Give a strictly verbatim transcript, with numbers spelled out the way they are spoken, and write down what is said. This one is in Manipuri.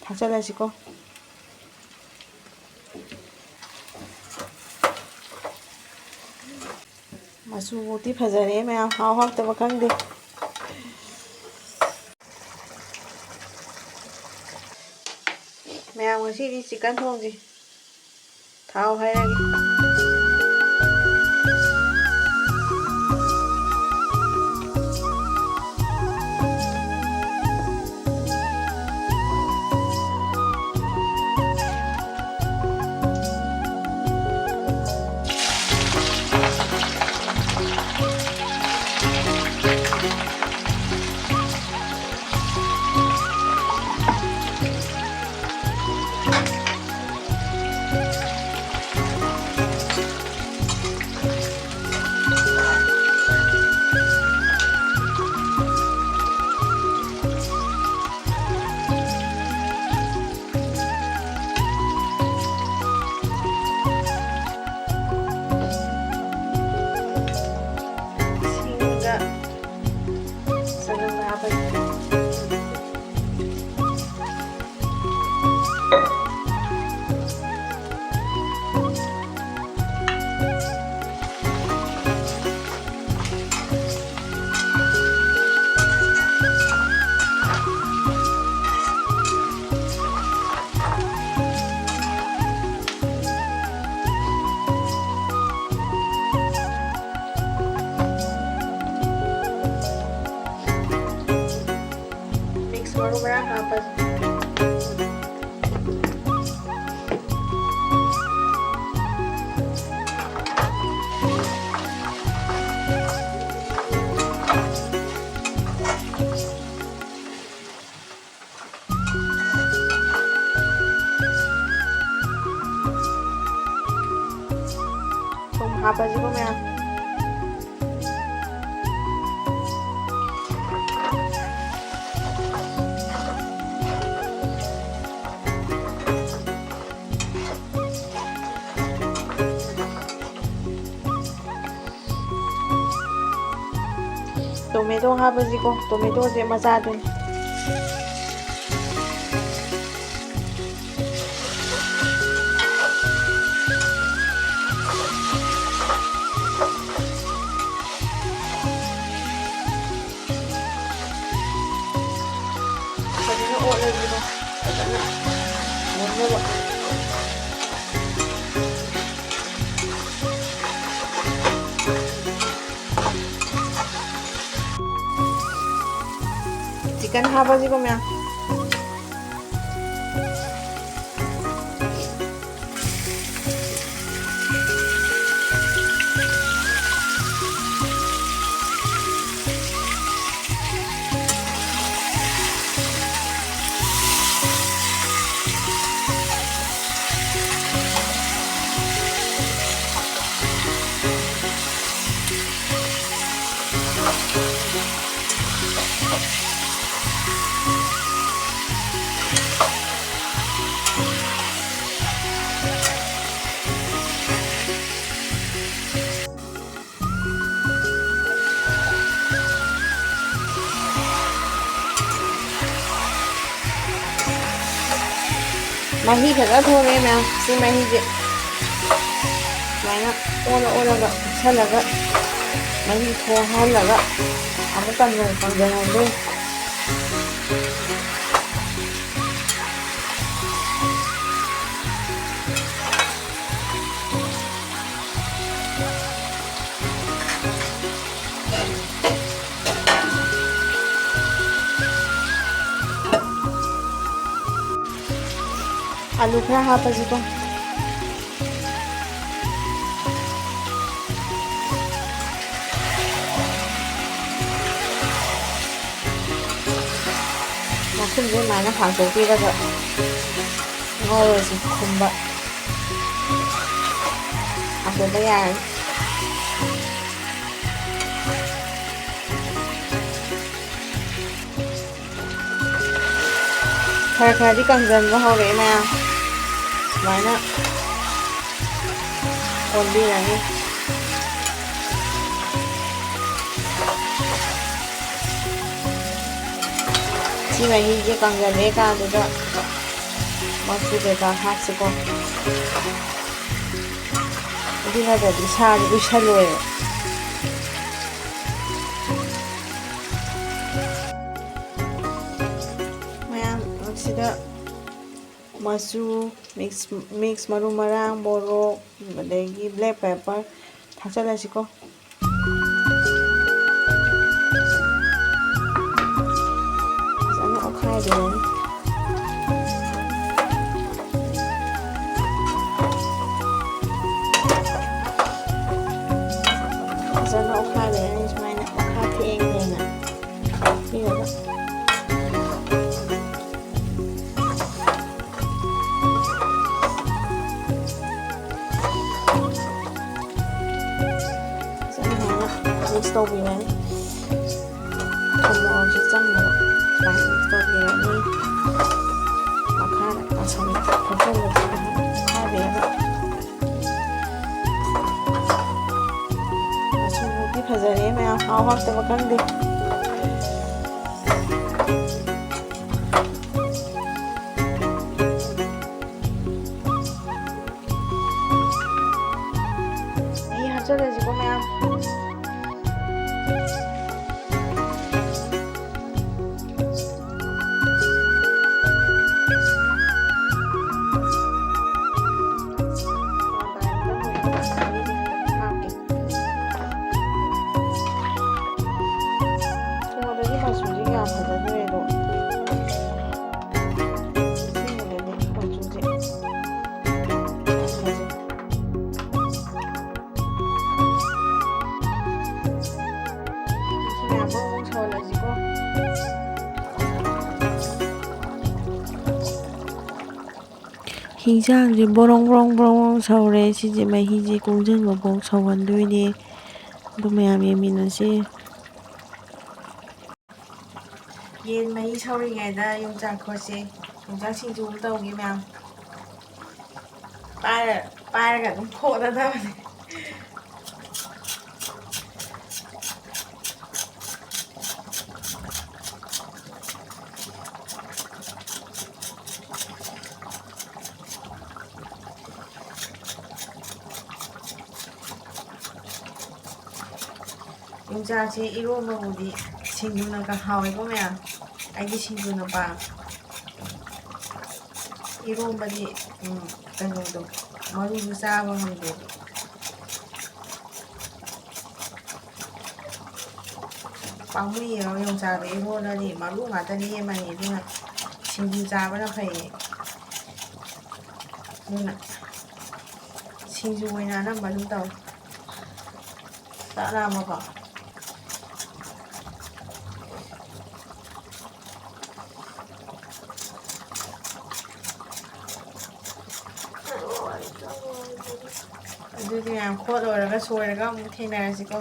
ꯍꯥꯞꯆꯤꯜꯂꯁꯤꯀꯣ꯫ ꯃꯆꯨꯕꯨꯗꯤ ꯐꯖꯔꯦ ꯃꯌꯥꯝ, ꯍꯥꯎ ꯍꯥꯎꯇꯕ ꯈꯪꯗꯦ꯫ ꯃꯌꯥꯝ, ꯉꯁꯤꯗꯤ chicken ꯊꯣꯡꯁꯤ꯫ ꯊꯥꯎ ꯍꯩꯔꯒꯦ꯫ ꯁꯤꯡꯒ ꯆꯅꯝꯒ ꯍꯥꯞꯄꯒꯦ꯫ Mix ꯃꯔꯨ ꯃꯔꯥꯡ ꯍꯥꯞꯄꯁꯤ꯫ ꯊꯨꯝ ꯍꯥꯞꯄꯁꯤꯀꯣ ꯃꯌꯥꯝ꯫ Tomato ꯍꯥꯞꯄꯁꯤꯀꯣ, tomatoꯁꯦ ꯃꯆꯥꯗꯨꯅꯤ꯫ ꯍꯥꯞꯄꯁꯤꯀꯣ ꯃꯌꯥꯝ꯫ ꯃꯍꯤ ꯐꯖꯅ ꯊꯣꯛꯂꯛꯑꯦ ꯃꯌꯥꯝ꯫ ꯁꯤ ꯃꯍꯤꯁꯦ ꯁꯨꯃꯥꯏꯅ ꯑꯣꯜꯂ ꯑꯣꯜꯂꯒ ꯀꯨꯞꯁꯜꯂꯒ ꯃꯍꯤ ꯊꯣꯛꯍꯜꯂꯒ ꯑꯃꯨꯛ ꯀꯪꯖꯟ-, ꯀꯪꯖꯟꯍꯟꯗꯣꯏꯅꯤ꯫ ꯑꯂꯨ ꯈꯔ ꯍꯥꯞꯄꯁꯤꯀꯣ꯫ ꯃꯈꯨꯝꯁꯦ ꯑꯗꯨꯃꯥꯏꯅ ꯍꯥꯡꯗꯣꯛꯄꯤꯔꯒ ꯉꯧꯔꯁꯤ꯫ ꯈꯨꯝꯕ ꯍꯥꯡꯗꯣꯛꯄ ꯌꯥꯔꯅꯤ꯫ ꯈꯔ ꯈꯔꯗꯤ ꯀꯪꯁꯤꯟꯕ ꯍꯧꯔꯛꯑꯦ ꯃꯌꯥꯝ꯫ ꯁꯨꯃꯥꯏꯅ ꯑꯣꯟꯕꯤꯔꯅꯤ꯫ ꯁꯤ ꯃꯍꯤꯁꯦ ꯀꯪꯁꯤꯜꯂꯦ ꯀꯥꯟꯗꯨꯗ ꯃꯆꯨ ꯀꯩꯀꯥ ꯍꯥꯞꯁꯤꯀꯣ꯫ ꯑꯗꯨ ꯅꯠꯇ꯭ꯔꯗꯤ ꯁꯥꯁꯦ ꯎꯏꯁꯜꯂꯣꯏꯕ꯫ ꯃꯌꯥꯝ ꯁꯤꯗ ꯃꯆꯨ, mix, mix ꯃꯔꯨ ꯃꯔꯥꯡ, ꯃꯣꯔꯣꯛ, ꯑꯗꯒꯤ black pepper ꯊꯥꯛꯆꯜꯂꯁꯤꯀꯣ꯫ ꯐꯖꯅ ꯑꯣꯠꯈꯥꯏꯕꯤꯔꯅꯤ꯫ ꯁꯨꯃꯥꯏꯅ ꯑꯣꯠꯈꯥꯏ ꯊꯦꯡ ꯊꯦꯡꯅ ꯄꯤꯔꯒ꯫ ꯐꯖꯅ ꯁꯨꯃꯥꯏꯅ mix ꯇꯧꯕꯤꯔꯅꯤ꯫ ꯊꯨꯝ ꯃꯣꯔꯣꯛꯁꯦ ꯆꯪꯅꯕ ꯁꯨꯃꯥꯏꯅ mix ꯇꯧꯕꯤꯔꯅꯤ꯫ ꯃꯈꯥꯗ ꯇꯥꯁꯜꯂꯦ꯫ ꯃꯈꯥꯗ ꯃꯈꯥꯗ ꯃꯆꯨ ꯃꯨꯛꯇꯤ ꯐꯖꯔꯦ ꯃꯌꯥꯝ, ꯍꯥꯎ ꯍꯥꯎꯇꯕ ꯈꯪꯗꯦ꯫ ꯃꯍꯤ ꯍꯥꯞꯆꯜꯂꯁꯤꯀꯣ ꯃꯌꯥꯝ꯫ ꯊꯣꯡꯕꯗꯗꯤ ꯃꯆꯨꯁꯦ ꯀꯌꯥ ꯐꯖꯗ꯭ꯔꯦ ꯑꯗꯣ꯫ ꯑꯁꯦꯡꯕꯗꯗꯤ ꯃꯆꯨꯁꯦ ꯐꯖꯩ꯫ ꯁꯤ ꯃꯌꯥꯝ ꯕ꯭ꯔꯣꯡ ꯕ꯭ꯔꯣꯡ ꯁꯧꯍꯜꯂꯁꯤꯀꯣ꯫ ꯍꯤꯟꯖꯥꯡꯁꯦ ꯕ꯭ꯔꯣꯡ ꯕ꯭ꯔꯣꯡ ꯕ꯭ꯔꯣꯡ ꯕ꯭ꯔꯣꯡ ꯁꯧꯔꯦ꯫ ꯁꯤꯁꯦ ꯃꯍꯤꯁꯦ ꯀꯨꯡꯁꯤꯟꯕꯐꯥꯎ ꯁꯧꯍꯟꯗꯣꯏꯅꯦ꯫ ꯑꯗꯨ ꯃꯌꯥꯝ ꯌꯦꯡꯃꯤꯟꯅꯁꯤ꯫ ꯌꯦꯟ ꯃꯍꯤ ꯁꯧꯔꯤꯉꯩꯗ ꯌꯣꯡꯆꯥꯛ ꯈꯣꯠꯁꯦ꯫ ꯌꯣꯡꯆꯥꯛ ꯁꯤꯡꯖꯨ ꯑꯃ ꯇꯧꯒꯦ ꯃꯌꯥꯝ꯫ ꯄꯥꯏꯔ-, ꯄꯥꯏꯔꯒ ꯑꯗꯨꯝ ꯈꯣꯠꯂꯗꯕꯅꯦ꯫ ꯌꯣꯡꯆꯥꯛꯁꯦ ꯏꯔꯣꯝꯕꯕꯨꯗꯤ ꯁꯤꯡꯖꯨꯅꯒ ꯍꯥꯎꯋꯦꯀꯣ ꯃꯌꯥꯝ꯫ ꯑꯩꯗꯤ ꯁꯤꯡꯖꯨꯅ ꯄꯥꯝꯃꯦ꯫ ꯏꯔꯣꯝꯕꯗꯤ, ꯎꯝ, ꯀꯩꯅꯣꯗꯣ, ꯃꯔꯨꯗꯨ ꯆꯥꯕ ꯉꯝꯗꯦꯕ꯫ ꯄꯥꯝꯃꯨꯏꯌꯦꯕ, ꯌꯣꯡꯆꯥꯛꯗꯣ ꯏꯔꯣꯜꯂꯗꯤ ꯃꯔꯨ ꯉꯥꯛꯇ ꯂꯦꯝꯃꯅꯤ꯫ ꯑꯗꯨꯅ ꯁꯤꯡꯖꯨ ꯆꯥꯕꯅ ꯐꯩꯌꯦ꯫ ꯑꯗꯨꯅ ꯁꯤꯡꯖꯨ ꯑꯣꯏꯅ ꯑꯅꯝꯕ ꯑꯗꯨꯝ ꯇꯧꯋꯦ꯫ ꯆꯥꯛ ꯂꯥꯝꯃꯕꯣ? ꯑꯗꯨꯗꯤ ꯃꯌꯥꯝ ꯈꯣꯠ ꯂꯣꯏꯔꯒ ꯁꯣꯏꯔꯒ ꯑꯃꯨꯛ ꯊꯦꯡꯅꯔꯁꯤꯀꯣ꯫